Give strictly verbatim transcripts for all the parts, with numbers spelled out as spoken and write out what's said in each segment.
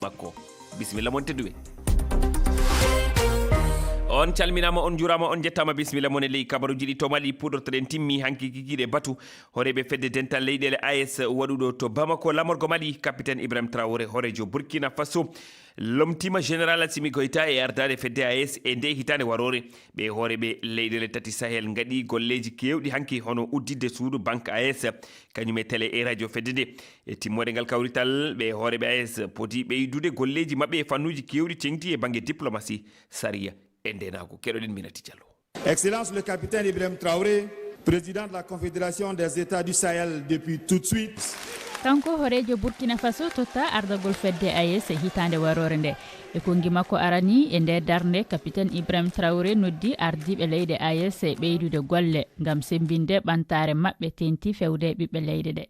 Makko. Bisimilla mon tedduɓe. On calminama, on jurama, on jettama. Bisimilla mon e ley kabaruji ɗi to Mali puɗortoɗen timmi hanki kikiɗe batu horeɓe fedde dental leyɗele A E S waɗuɗo to Bamako lamorgo Mali. Capitaine Ibrahim Traoré, horejo Burkina Faso, lomtima Général Assimi Goïta e ardade fedde A E S e nde hitande warore. Ɓe horeɓe leyɗele tati Sahel ngaɗi golleji kewɗi hanki, hono udditde suudu banque A E S, kañum e télé e radio fedde nde. E timmoode ngal kawrital, ɓe hooreɓe A E S poti ɓeydude golleeji maɓɓe e fannuuji keewɗi teŋti e bannge diplomasi, sariya e ndeenaagu. Keɗoɗen Minati Diallo. Excellence le capitaine Ibrahim Traoré, président de la Confédération des États du Sahel depuis tout de suite. Kanko hooreejo Burkina Faso totta ardagol fedde A E S e hitaande waroore nde. E konngi makko arani e nde darnde, capitaine Ibrahim Traoré noddi ardiiɓe leyɗe A E S e ɓeydude golle ngam semmbinde ɓamtaare maɓɓe teŋti fewde e ɓiɓɓe leyɗe ɗe.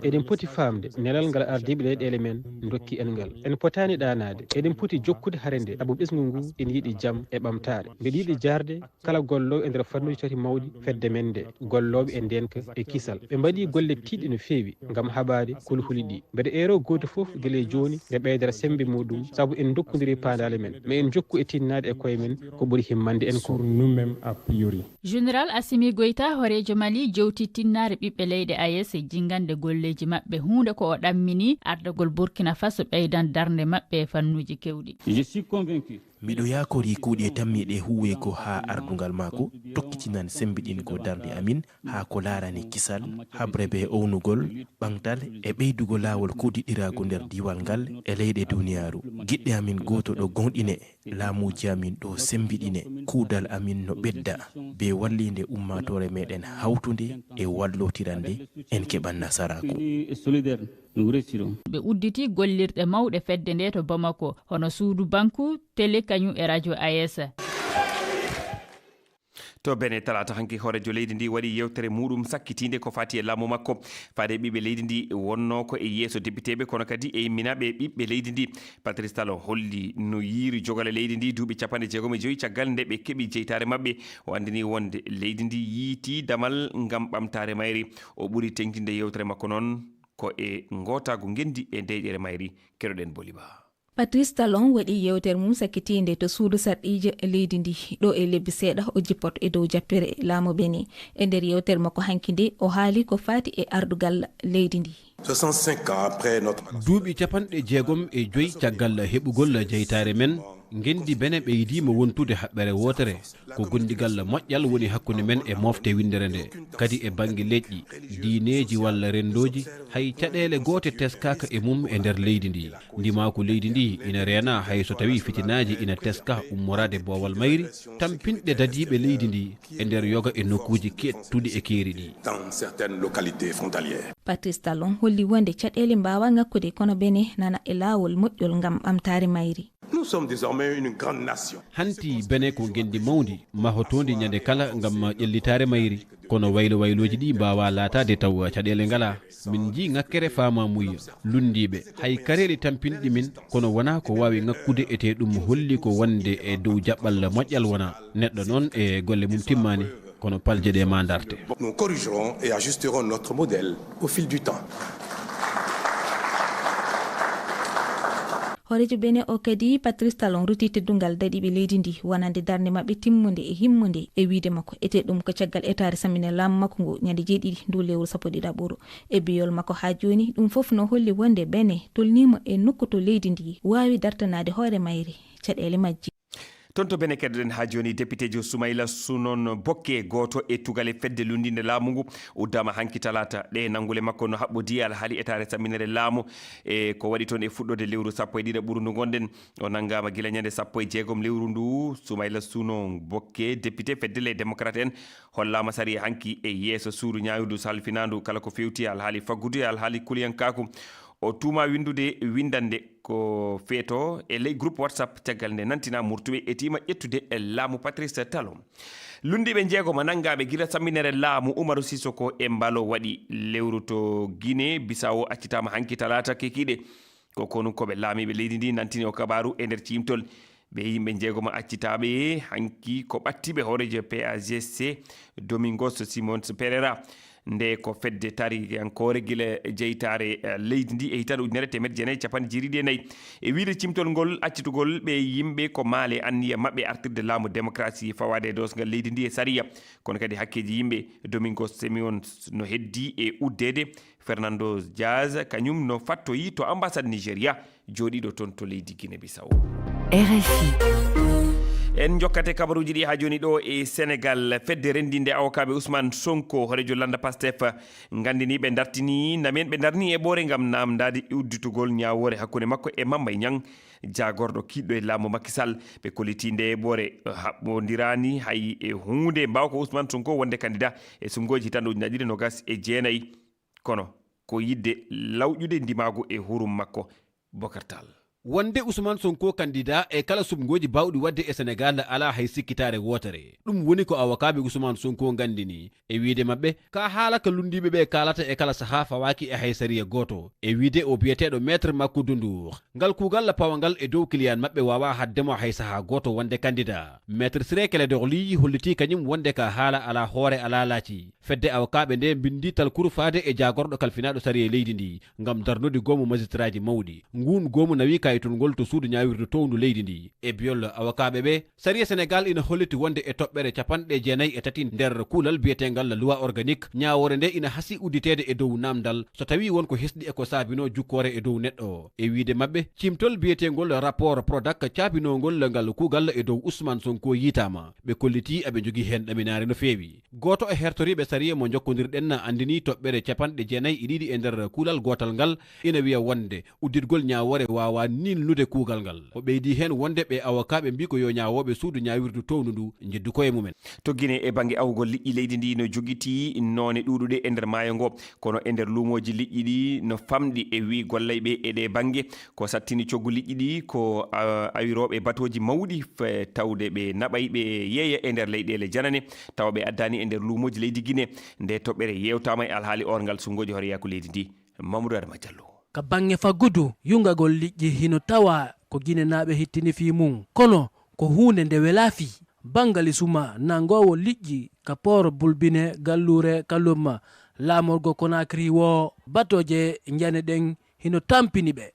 Eɗen poti faamde nelal ngal ardiiɓe leyɗeele men ndokki en ngal. En potaani ɗaanaade. Eɗen poti jokkude hare nde, sabu ɓesngu ngu ina yiɗi jam e ɓamtaare. Mbeɗa yiɗi jaarde kala golloowo e nder fannuuji tati mawɗi fedde men nde, gollooɓe e ndeenka e kisal. Ɓe mbaɗii golle tiiɗɗe no feewi ngam haɓaade kulhuli ɗi. Mbeɗa eero gooto fof gila e jooni nde ɓeydata semmbe muɗum, sabu en ndokkondiri paandaale men. Ma en njokku e tinnaade e koye men ko ɓuri himmande en ko. Sur nous-mêmes a priori. Général Assimi Goïta, hooreejo Mali, jowti tinnaare ɓiɓɓe leyɗe A E S e jinngande golleeji maɓɓe, huunde ko o ɗammini ardagol Burkina Faso ɓeydan darnde maɓɓe e fannuuji keewɗi. Je suis convaincu. Miɗo yaakorii kuuɗe tammiiɗe huuwee ko haa ardungal maako tokkitinan semmbiɗingol darnde amin haa ko laarani kisal, haɓre bee ownugol, ɓamtal e ɓeydugol laawol kuudiɗɗiraagu nder diiwal ngal e leyɗe duniyaaru. Giɗɗe amin gooto ɗo gooŋɗine. Laamuuji amin ɗo semmbiɗine, kuudal amin no ɓedda, bee walliinde ummaatoore meɗen hawtunde e wallootirande, en keɓan nasaraaku. Ɓe udditi gollirɗe mawɗe fedde nde to Bamako, hono suudu banku, tele kañum e radio A E S. To Benin, talaata hanki, hooreejo leydi ndi waɗi yewtere muɗum sakkitiinde ko fati e laamu makko. Faade e ɓiɓɓe leydi ndi wonno ko e yeeso depiteeɓe, kono kadi e yimminaaɓe ɓiɓɓe leydi ndi. Patrice Talon holli no yiiri jogale leydi ndi duuɓi capanɗe jeegom e joyi caggal nde ɓe keɓi jeytaare maɓɓe. O anndini wonde leydi ndi yiiti damal ngam ɓamtaare mayri. O ɓuri teŋtinde yewtere makko noon ko e ngootaagu ngenndi e deeƴere mayri. Keɗoɗen Boli Ba. Patrice Talon waɗi yewtere mum sakkitiinde to suudu sarɗiije leydi ndi, ɗo e lebbi seeɗa o jippoto e dow jappere laamu Benin. E nder yewtere makko hanki nde, o haali ko faati e ardugal leydi ndi. Soixante-cinq ans après notre Duuɓi capanɗe jeegom e joyi caggal heɓugol jeytaare men, ngenndi Benin ɓeydiima wontude haɓɓere wootere. Ko gondigal moƴƴal woni hakkunde men e mofte winndere nde. Kadi e bannge leƴƴi, diineeji walla renndooji, hay caɗeele goote teskaaka e mum e nder leydi ndi. Ndimaaku leydi ndi ina reena hay so tawii fitinaaji ina teska ummoraade boowal mayri, tampinɗe dadiiɓe leydi ndi e nder yoga e nokkuuji keedtuɗi e keeri ɗi. Dans certaines localités frontalières. Patrice Talon holli wonde caɗeele mbaawa ŋakkude, kono Benin nana e laawol moƴƴol ngam ɓamtaare mayri. Nous sommes désormais une grande nation. Hanti Benin ko ngenndi mawndi, mahotoondi ñande kala ngam ƴellitaare mayri. Kono waylo waylooji ɗi mbaawaa laataade taw caɗeele ngalaa. Min njii ŋakkere faamaamuya, lunndiiɓe. Hay kareeli tampinɗi min, kono wonaa ko waawi ŋakkude, etee ɗum holli ko wonde e dow jaɓɓal moƴƴal wonaa. Neɗɗo noon e golle mum timmaani, kono palje ɗe maa ndarte. Nous corrigerons et ajusterons notre modèle au fil du temps. Hooreejo Benin o kadi, Patrice Talon, rutti teddungal dadiiɓe leydi ndi, wonande darnde maɓɓe timmunde e himmunde. E wiyde makko, etee ɗum ko caggal etaade samminere laamu makko ngu ñande jeeɗiɗi ndu lewru sappo ɗiɗaɓuru. E biyol makko, haa jooni, ɗum fof no holli wonde Benin tolniima e nokku to leydi ndi waawi dartanaade hoore mayri caɗeele majji. Toon to Benin keɗoɗen haa jooni, depiteejo Soumaïla Sounon Bokke, gooto e tugale fedde lunndiinde laamu ngu, uddaama hanki talaata. Ɗe nanngule makko no haɓɓodii e alhaali etaade samminere laamu e ko waɗi toon e fuɗɗoode lewru sappo e ɗiɗaɓuru ndu ngonɗen. O nanngaama gila ñande sappo e jeegom lewru ndu. Soumaïla Sounon Bokke, depite fedde Les Démocrates en, hollaama sariya hanki e yeeso suudu ñaawirdu salfinaandu kala ko feewti e alhaali faggudu e alhaali kuliyankaaku. O tuumaa winndude winndannde ko feeto e ley groupe WhatsApp, caggal nde nantinaa murtuɓe etiima ƴettude e laamu Patrice Talon. Lunndiiɓe njeegoma nanngaaɓe gila samminere laamu Umaru Sisoko e Mbalo waɗi lewru to Guinée Bissau accitaama hanki talaata kikiiɗe. Ko konu ko ɓe laamiiɓe leydi ndi nantini o kabaaru e nder ciimtol. Ɓe yimɓe njeegoma accitaaɓe hanki ko ɓattiiɓe hooreejo P A G C, Domingos Simões Pereira, Nde ko fedde taariyankoore gila jeytaare, eh, leydi ndi e hitaande ujunere teemedde jeenayi e capanɗe jeeɗiɗi e nayi. E wiyde cimtol ngol accitugol ɓe yimɓe ko maale anniya maɓɓe artirde laamu démocratie fawaade e doosgal leydi ndi e sariya. Kono kadi hakkeeji yimɓe, Domingos Simeone no heddi e uddeede. Fernando Dias kañum no fattoyi to ambassade Nigeria, jooɗiiɗo toon to leydi Guinée Bissau. R F I. En njokkate kabaruuji ɗi haa jooni ɗo e Senegal. Fedde renndinde awokaaɓe Ousmane Sonko, hooreejo lannda Pastef, nganndini ɓe dartini namen ɓe darni e ɓoore ngam naamndaade udditugol ñaawoore hakkunde makko e Mame Mbaye Niang, jaagorɗo kiiɗɗo e laamu Macky Sall. Ɓe kolliti nde ɓoore haɓɓondiraani hay e huunde mbaaw ko Ousmane Sonko wonde candidat e sumgooji hitaande ujunaaji ɗiɗi e noogas e jeenayi. Kono ko yiɗde lawƴude ndimaagu e hurum makko. Bokar Tall. Wonde Ousmane Sonko candidat e kala suɓngooji baawɗi waɗde e Senegal alaa hay sikkitaare wootere. Ɗum woni ko awokaaɓe Ousmane Sonko nganndini. E wiyde maɓɓe, ka haala ka lunndiiɓe ɓe kaalata e kala sahaa fawaaki e hay sariya gooto. E wiyde o biyeteeɗo Maître Macoudou Ndour. Ngal kuugal pawangal e dow kiliyan maɓɓe waawaa haɗde mo hay sahaa gooto wonde candidat. Maître Ciré Clédor Ly holliti kañum wonde ka haala alaa hoore alaa laaci. Fedde awokaaɓe nde mbinndi talkuru faade e jaagorɗo kalfinaaɗo sariya leydi ndi ngam darnude goomu majistaraaji mawɗi. Nguun goomu nawi kayitol ngol to suudu ñaawirdu towndu leydi ndi. E biyol awokaaɓe ɓe, sariya Senegal ina holliti wonde e toɓɓere capanɗe jeenayi e tati nder kuulal biyeteengal loi organique, ñaawoore nde ina hasii udditeede e dow naamndal so tawii won ko hesɗi e ko saabinoo jukkoore e dow neɗɗo o. E wiyde maɓɓe, cimtol biyeteengol rapport Prodac caabinoongol ngal kuugal e dow Ousmane Sonko yiytaama. Ɓe kolliti aɓe njogii heen ɗaminaare no feewi. Gooto e hertoriiɓe sariya mo njokkondirɗen anndinii toɓɓere capanɗe jeenayi e ɗiɗi e nder kuulal gootal ngal ina wiya wonde udditgol ñaawoore waawaa niilnude kuugal ngal. O ɓeydii heen wonde ɓe awokaaɓe mbii ko yo ñaawooɓe suudu ñaawirdu towndu ndu njeddu koye mumen. To Gine, e bannge awgol liƴƴi, leydi ndi no jogitii noone ɗuuɗuɗe e nder maayo ngo. Kono e nder luumooji liƴƴi ɗi no famɗi e wii gollayɓe e ɗee bannge. Ko sattini coggu liƴƴi ɗi ko, a, awirooɓe batooji mawɗi fe tawde ɓe naɓay ɓe yeeya e nder leyɗeele janane, tawa ɓe addaani e nder luumooji leydi Gine. Nde toɓɓere yeewtaama e alhaali orngal sumngooji hooreyaaku leydi ndi, Mamadou Adama Diallo. Ka baŋŋe faggudu, yungagol liƴƴi hino tawaa ko Ginenaaɓe hittini fii mun. Kono ko huunde nde welaa fii. Bangali suma nanngoowo liƴƴi ka pooro Bulbine galluure Kalumma, laamorgo Konakiri woo, batooje njane ɗen hino tampini ɓe.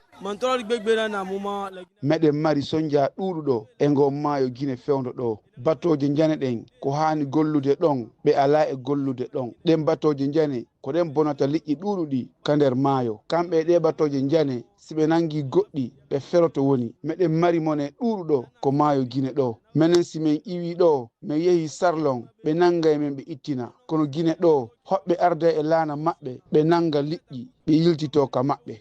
Meɗen mari sonjaa ɗuuɗuɗo e ngoo maayo Gine fewndo ɗoo. Batooje njane ɗen, ko haani gollude ɗon, ɓe alaa e gollude ɗon. Ɗen batooje njane, ko ɗen bonata liƴƴi ɗuuɗuɗi ka nder maayo. Kamɓe e ɗee batooje njane, si ɓe nanngii goɗɗi, ɓe feroto woni. Meɗen mari mone ɗuuɗuɗo ko maayo Gine ɗoo. Menen si men iwii ɗoo, men yehii Sarlon, ɓe nanngay men ɓe ittina. Kono Gine ɗoo, hoɓɓe arday e laana maɓɓe, ɓe nannga liƴƴi, ɓe yiltitoo ka maɓɓe.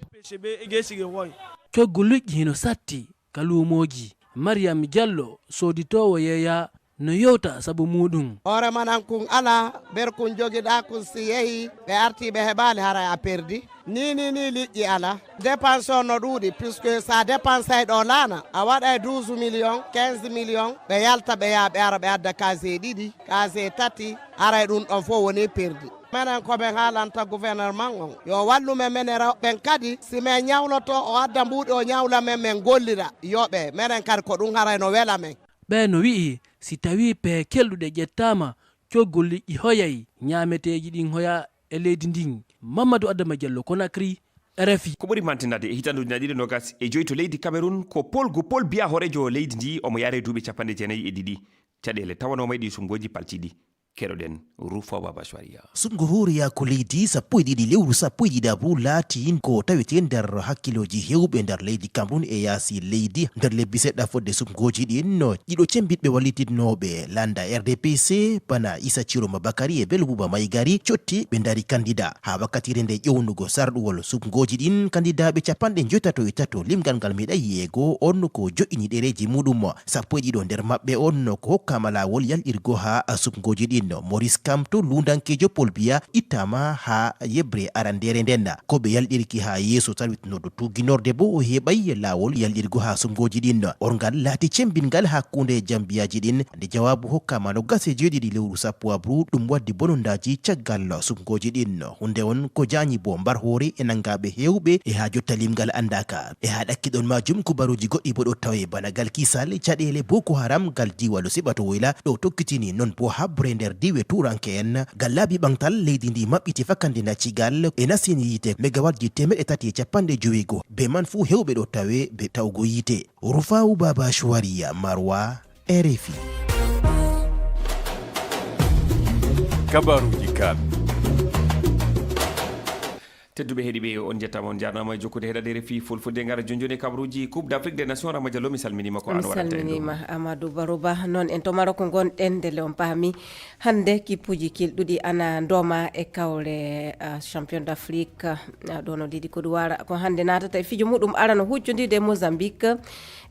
Coggu liƴƴi hino satti ka luumooji. Mariam Diallo, sooditoowo yeeya, no yewta sabu muuɗum. Hoore manan kun alaa, ber kun jogiɗaa kun si yehii, ɓe artii ɓe heɓaali haray a perdi. Ni, ni, ni liƴƴi alaa. Dépense on no ɗuuɗi, puisque sa dépensay ɗoo laana, a waɗay douze millions, quinze millions, ɓe yalta ɓe yaha ɓe ara ɓe adda casier ɗiɗi, casier tati, aray ɗun ɗon fof woni perdi. Menen ko men haalanta gouvernement on, yo wallu men, menen rewɓe ɓen kadi, si men ñawloto, o adda mbuuɗi o ñawla men, men gollira, yoɓe. Menen kadi ko ɗun haray no wela men. Ɓe no wi'i, si tawii pee kelɗuɗe ƴettaama, coggu liƴƴi hoyay, ñaameteeji ɗin hoya e leydi ndin. Mamadou Adama Diallo, Conakry, R F I. Ko ɓuri mantinaade, e hitaande ujunaaji ɗiɗi e noogas e joy to leydi Cameroun, ko Paul Go Paul Biya, hooreejo leydi ndi, omo yaare duuɓi capanɗe jeenayi e ɗiɗi. Caɗeele tawanooma e ɗi sumngooji paltiiɗi. Keɗoɗen Rufa Baba Shwariya. Suɓngo hooreyaaku leydi sappo e ɗiɗi lewru sappo e ɗiɗaɓru laati ko tawetee nder hakkilooji heewɓe nder leydi Cameroun e yaasi leydi. Nder lebbi seɗɗa fodde suɓngooji ɗin, ɗiɗo cembiɗɓe wallitinnooɓe lannda R D P C, bana Issa Tchiroma Bakary e Bello Bouba Maïgari, cotti ɓe ndari kandida. Haa wakkatire nde ƴownugo sarɗuwol suɓngooji ɗin, kandidaaɓe capanɗe njoytato e tato, limgal ngal meeɗay yi'eego, on ko jo'ini ɗereeji muuɗum. Sappo e ɗiɗo nder maɓɓe on ko hokkaama laawol yalɗirgo haa suɓngooji ɗin. Maurice Kamto, luundankeejo Paul Biya, ittaama haa yeɓre arandeere nden. Ko ɓe yalɗirki haa yeeso sarwitnooɗo tuuginorde boo o heɓay laawol yalɗirgo haa suɓngooji ɗin. Orngal laati cembinngal hakkunde jambiyaaji ɗin. Nde jawaabu hokkaama noogas e jeeɗiɗi lewru sappo aɓru, ɗum waddi bonondaaji caggal suɓngooji ɗin. Huunde on ko jaanyi boo mbar hoore e nanngaaɓe heewɓe e haa jotta limgal anndaaka. E haa ɗakkiɗon maajum, kubaruuji goɗɗi boo ɗo tawe bana gal kisal, caɗeele Boko Haram, gal diiwal Siɓato Woyla ɗo tokkitini, non boo haɓre nder Diwe tuuranke en, gallaabi ɓantal leydi ndi maɓɓiti fakkandiina cigal e nasini yiite megawatji teemeɗɗe tati e capanɗe jowigo. Be man fuu heewɓe ɗo tawe be ta'ugo yiite. Rufaa'u Baaba Shuwariya Marwa, R F I. Kabaruji kan. Tedduɓe heɗiiɓe, on njettaama, on njaarnaama e jokkude heɗaade R F I Fulfulde. Ngara jonjoni kabaruji Coupe d'Afrique des Nations. Rama Diallo, mi salminiima. Ko an waɗata en ɗum? Mi salminiima, Amadou Baruba. Noon en to Maroc ngonɗen, ndelle on paami hannde kippuji kelɗuɗi ana ndooma e kawle, ah, Champion d'Afrique, ah, ɗo no leydi Côte d'Ivoire ko hannde naatata e fijo muɗum arano huccundiide e Mozambique.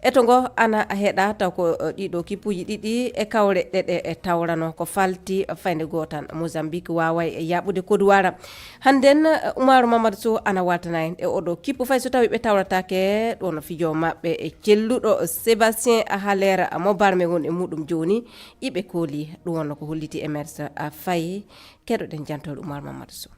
Eto ngo ana heɗa taw ko, eh, ɗiɗo kippuji ɗiɗi e kawle ɗeɗe e tawrano ko falti fayde gootan. Mozambique waaway e yaɓude Côte d'Ivoire. Hannden, eh, Umaru Mamadou Sow ana waltana en e oɗo kippu fay so tawi ɓe tawrataake ɗo no fijo maɓɓe e celluɗo Sébastien Haller mo barme won e muɗum jooni. Iɓe kooli ɗum wonno ko holliti e Mers, ah, Faye. Keɗoɗen jantoɗo Umaru Mamadou Sow.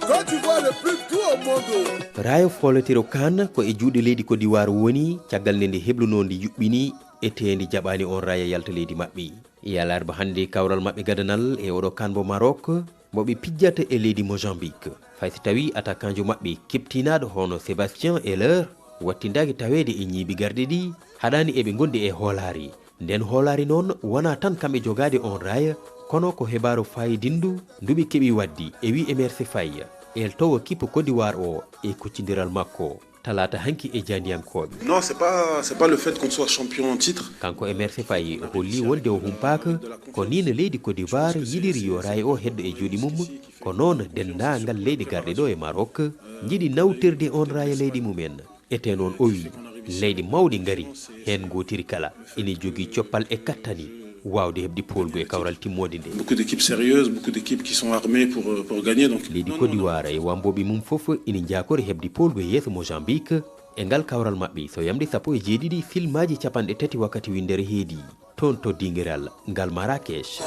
Quand tu vois le plus tout au monde. Raaya foolotiro kan ko e juuɗe leydi Côte d'Ivoire woni, caggal nde nde heblunoo ndi yuɓɓini, e tee ndi jaɓaani on raaya yalta leydi maɓɓe. E alarba hannde, kawral maɓɓe gadanal e oɗo kan mbo Maroc, mbo ɓe pijjata e leydi Mozambique. Fay so tawi attaquant jo maɓɓe keptinaaɗo hono Sébastien Haller wattindaaki taweede e ñiibi garɗi ɗi, haɗaani eɓe ngondi e hoolaare. Nden hoolaare noon wonaa tan kamɓe jogaade on raaya, kono ko hebaaru faayidindu ndu ɓe keɓi waddi, e wi Emerse Faye, eeltoowo kippu Côte d'Ivoire o e kuccindiral makko talaata hanki e jaandiyankooɓe. Non, c'est pas, c'est pas le fait qu'on soit champion en titre. Kanko Emerse Faye o holli wonde o humpaaka, ko nii no leydi Côte d'Ivoire yiɗiri yo raaya o heddo e juuɗe mum, ko noon denndaangal leyɗe garɗe ɗo e Maroc njiɗi nawtirde on raaya leydi mumen. Ete noon o wi, leyɗe mawɗe ngari, heen ngootiri kala ene jogii coppal e kattani waawde heɓde poolgu e kawral timmoode nde. Beaucoup d'équipes sérieuses, beaucoup d'équipes qui sont armées pour, euh, pour gagner, donc. Leydi Côte d'Ivoire e wambooɓe mum fof ina njaakori heɓde poolgu e yeeso Mozambique e ngal kawral maɓɓe so yamde sappo e jeeɗiɗi filmaaji capanɗe tati wakkati winndere heedi. Toon to dingiral ngal Marrakech.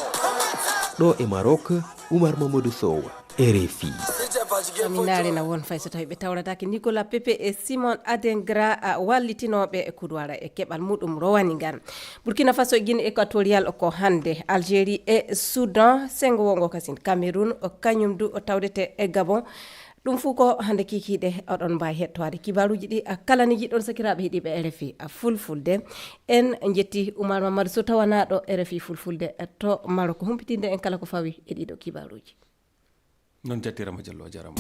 Ɗo e Maroc, Oumar Mamadou Sow, R F I. Min naali na won fay so tawi ɓe tawrataake Nicolas Pepe e Simon Adingra, a, wallitinooɓe e Couloir e keɓal muɗum rowani ngal. Burkina Faso e Guinée Équatoriale ko hannde, Algérie e Soudan, senngo wongo kasin Cameroun, o kañum du o tawdete e Gabon. Ɗum fuu ko hannde kiikiiɗe oɗon mbaawi heɗtoraade kibaaruuji ɗi, a, kala ne njiɗɗon sakiraaɓe heɗiiɓe R F I, a, Fulfulde. En njetti Oumar Mamadou Sow tawanaaɗo R F I Fulfulde, a, to Maroc humpitinde en kala ko fawi e ɗiɗo kibaaruuji. Noon jattirama Diallo, a jarama.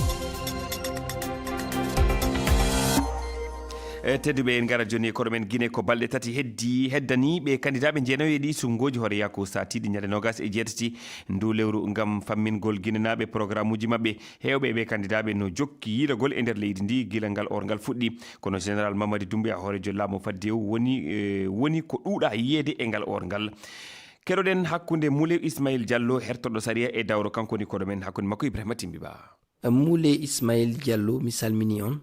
E tedduɓe, en ngara jooni e koɗo men Guinée. Ko balɗe tati heddi, heddani ɓe kandidaaɓe jeenayo e ɗi suɓngooji hooreyaaku saatiiɗi ñande noogas e jeetati ndu lewru ngam fammingol Guinénaaɓe programmuuji maɓɓe. Heewɓe e ɓee kandidaaɓe no jokki yiilagol e nder leydi ndi gila ngal orngal fuɗɗi. Kono Général Mamadi Doumbouya, hooreejo laamu faddewu, woni, eh, woni ko ɗuuɗa yiyeede e ngal orngal. Keɗoɗen hakkunde Moulé Ismaïl Diallo, hertorɗo sariya e dawro, kanko woni koɗo men hakkunde makko Ibrahima Timbi Ba. Moulé Ismaïl Diallo, mi salmini on.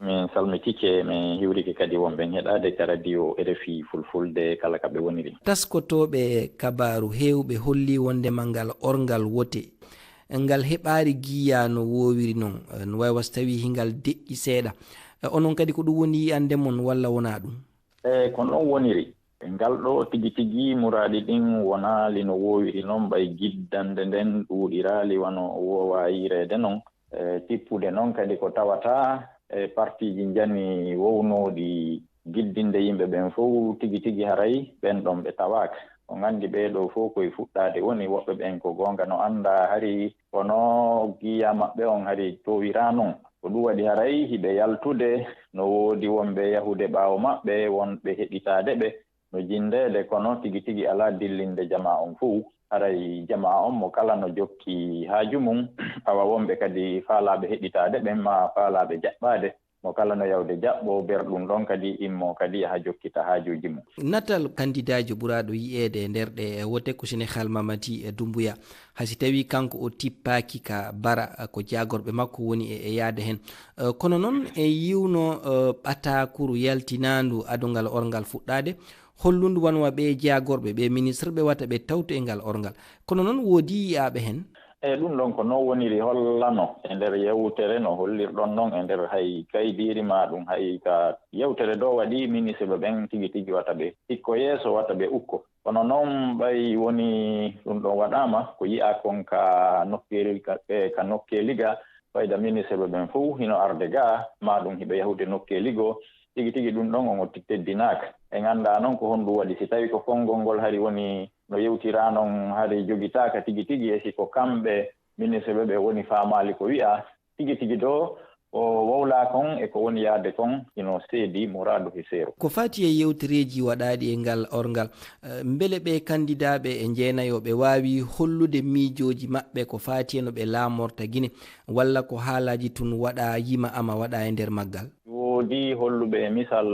Min salmitike, min hiwrike kadi wonɓe heɗaade ka radio R F I Fulfulde kala ka ɓe woniri. Taskotooɓe kabaaru heewɓe holli wonde ma ngal orngal wote, ngal heɓaari giya no woowiri non, no wayi wa so tawii hingal deƴƴi seeɗa. Onon kadi ko ɗum woni yiyannde mon walla wonaa ɗum? E ko non woniri. Ngal ɗo tigi tigi muraadi ɗin wonaali no woowiri non, ɓay giddande nden ɗuuɗiraali wano woowaa yiireede non. E tippude non kadi ko tawata e partiiji njani wownooɗi giddinde yimɓe ɓen fow tigi tigi haray ɓen ɗon ɓe tawaaka. On anndi ɓee ɗoo fow koye fuɗɗaade woni, woɓɓe ɓen ko goonga no anndaa hari, kono giya maɓɓe on hari toowira non. Ko ɗum waɗi haray hiɓe yaltude, no woodi wonɓe yahude ɓaawo maɓɓe, wonɓe heɗitaade ɓe, no jinndeede, kono tigi tigi alaa dillinde jamaa on fow. Haray jamaa on mo kala no jokki haaju mum, awa wonɓe kadi faalaaɓe heɗitaade ɓen, maa faalaaɓe jaɓɓaade, mo kala no yawde jaɓɓo berɗum ɗon kadi immo kadi yaha jokkita haajuuji mum. Natal kandidaajo ɓuraaɗo yi'eede e nder ɗe wote ko Sénégal Mamadi Doumbouya. Hay si tawii kanko o tippaaki ka bara, ko jaagorɓe makko woni e, e yahde heen. Eh, kono noon e yiwno, eh, ɓataakuru yaltinaandu adungal orngal fuɗɗaade, hollundu wano wa ɓee jaagorɓe, ɓee ministre ɓe wata ɓe tawtu e ngal orngal. Kono noon woodi yi'aaɓe heen. Eyi, ɗum ɗon ko noon woniri hollano e nder yewtere no hollirɗon noon e nder hay kaydiiri ma ɗum hay ka yewtere ɗo waɗi ministre ɓe ɓen tigi tigi wata ɓe hikko yeeso wata ɓe ukko. Kono noon ɓay woni ɗum ɗon waɗaama ko yi'aa kon ka nokkeeli ka, e ka nokkeeli ga fayda ministre ɓe ɓen fof hino arde ga ma ɗum hiɓe yahude nokkeeli goo. Tigi tigi ɗum ɗon on o teddinaaka. En anndaa noon ko honɗum waɗi si tawi ko konngol ngol hari woni no yewtiraa noon hari jogitaaka tigi tigi e si ko kamɓe ministre ɓe ɓe woni faamaali ko wi'aa tigi tigi ɗo o wowlaa kon e ko woni yahde kon hino seedi muraadu he seeru. Ko faati e yewtereeji waɗaaɗi e ngal orngal, eh, mbele ɓee kandidaaɓe e jeenayooɓe waawi hollude miijooji maɓɓe ko faati e no ɓe laamorta Gine, walla ko haalaaji tun waɗaa yima ama waɗaa e nder maggal? Woodi holluɓe e misal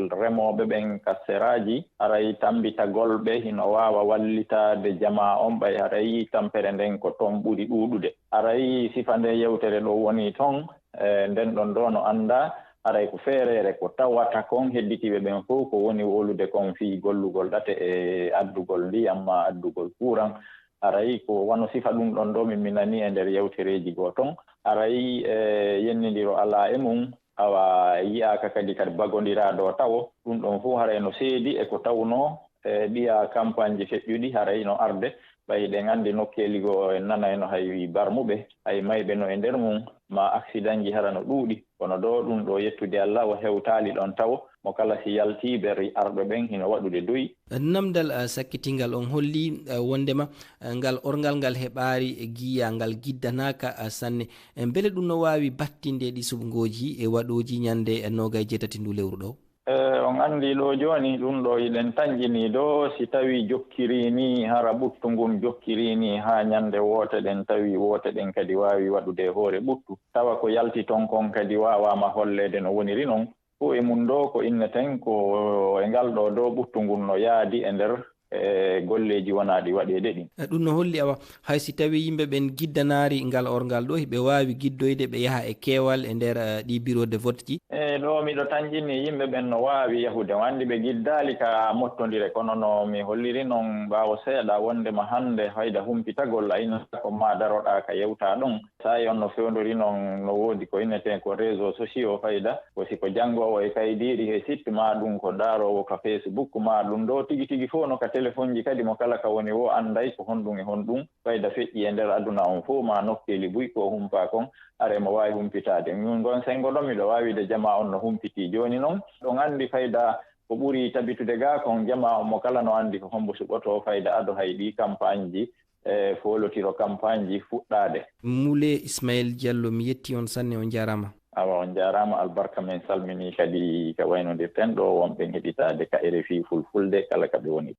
remooɓe ɓen ka seraaji, haray tammbitagol ɓe hino waawa wallitaade jamaa on, ɓay haray tampere nden ko ton ɓuri ɗuuɗude. Haray sifa nde yewtere ɗo woni ton, e nden ɗon ɗo no anndaa, haray ko feereere ko tawata kon hedditiiɓe ɓen fow ko woni wowlude kon fii gollugol ɗate e addugol ndiyam maa addugol kuuran. Haray ko wano sifa ɗum ɗon ɗo min mi nanii e nder yewtereeji goo ton. Haray, e, yennindiro alaa e mum, awa yi'aaka kadi kadi bagondiraa ɗo tawo. Ɗum ɗon fow haray no seedi e ko tawnoo, e, ɗiya kampaañji feƴƴuɗi haray no arde. Ɓay ɗen anndi nokkeeli goo en nanayno hay barmuɓe, hay mayɓe no e nder mum, maa aksidanji hara no ɗuuɗi. Kono ɗo ɗum ɗo yettude Alla o hewtaali ɗon tawo, mo kala si yaltii ɓe arɓe ɓen hino waɗude doy. Namdal, ah, sakkitingal on holli, ah, wondema, ah, ngal orngal ngal heɓaari e giya ngal giddanaaka, ah, sanne. Eh, mbele ɗum no waawi battinde ɗi suɓngooji e waɗooji ñande, eh, noogay jeetati ndu lewru ɗo? Eh, on anndi ɗo jooni ɗum ɗo iɗen tanƴini ɗo si tawi jokkirii ni hara ɓuttu ngun jokkirii ni haa ñande woote ɗen tawi woote ɗen kadi waawi waɗude e hoore ɓuttu. Tawa ko yalti ton kon kadi waawaama holleede no woniri non. Fow e mum ɗo ko inneten ko e ngal ɗo ɗo ɓuttu ngun no yaadi e nder, e golleeji wonaaɗi waɗeede ɗin. Eh, ɗum no holli awa hay si tawi yimɓe ɓen giddanaari ngal orngal ɗo, hiɓe waawi giddoyde ɓe yaha e keewal e nder, eh, ɗi bureau de vote ji? E ɗo miɗo tanƴini yimɓe ɓen no waawi yahude. On anndi ɓe giddaali ka mottondire, kono no mi holliri non ɓaawo seeɗa wondema hannde fayda humpitagol aynata ko ma daroɗaa ka yewtaa ɗon. Saa'i on no fewndori non no woodi ko inneten ko réseaux sociaux fayda, ko si ko janngoowo e kaydiiri he site maa ɗum ko daaroowo ka Facebook maa ɗum ɗo tigi tigi fow no ka telefonji kadi mo kala ka woni wo annday ko honɗum e honɗum fayda feƴƴi e nder aduna on fow maa nokkeeli buy ko o humpaa kon, hara mo waawi humpitaade. Min ngon senngo ɗon miɗo waawi de jamaa on no humpitii. Jooni non, ɗon anndi fayda ko ɓuri tabitude gaa kon jamaa on mo kala no anndi ko hombo suɓotoo fayda ado hay ɗii kampaañji e foolotiro kampaañji fuɗɗaade. Mule Ismail Diallo, mi yetti on sanne, on jaaraama. Awa, on jaaraama, albarka men salminii kadi ka waynodirten ɗo wonɓe heɗitaade ka R F I Fulfulde kala ka ɓe woni.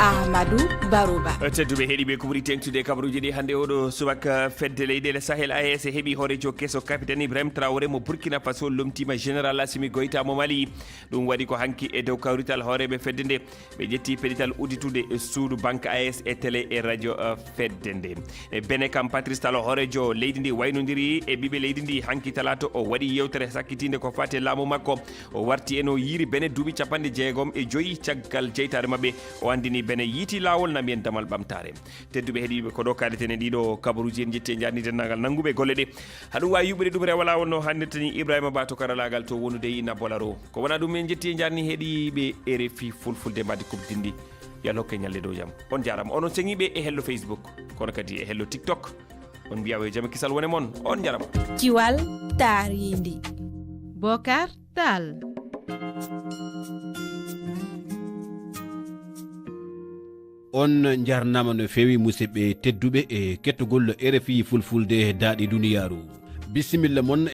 Ahmadou Barouba. Tedduɓe heɗiiɓe, ko ɓuri teeŋtude e kabaruuji ɗi hannde oɗo subaka, fedde leyɗeele Sahel A E S heɓi hooreejo keso, Capitaine Ibrahim Traoré mo Burkina Faso lomtiima Général Assimi Goïta mo Mali. Ɗum waɗi ko hanki e dow kawrital hooreeɓe fedde nde. Ɓe ƴetti peɗital udditude e suudu banque A E S e télé e radio, eh, fedde nde. E Benin kam, Patrice Talon, hooreejo leydi ndi, waynodiri e ɓiɓɓe leydi ndi hanki talaata. O waɗi yewtere sakkitiinde ko faati e laamu makko. O warti e no yiiri Benin duuɓi capanɗe jeegom e joyi caggal jeytaare maɓɓe. O anndini Benin yiiti laawol na mbiyen damal ɓamtaare. Tedduɓe heɗiiɓe, ko ɗo kaɗeten e ɗiɗo kabaruuji. En jetti e njaarni denndaangal nannguɓe golle ɗe. Haɗum waawi yuɓɓude ɗum rewa laawol no hannirta ni. Ibrahima Ba to karalaagal to wonude e Ina Bolaro. Ko wona ɗum, en jetti e njaarni heɗiiɓe R F I Fulfulde mbaadi kubdinndi. Yo Allah hokke ñalɗi dow jam. On jaaraama. Onon seŋiiɓe e hello Facebook, kono kadi e hello TikTok. On mbiyaa yo jam e kisal wone mon. On jaaraama. Kiwal taariindi. Bokar Tall. On njarnaama no feewi, musidɓe tedduɓe e kettugol R F I Fulfulde daaɗi duniyaaru. Bisimilla mon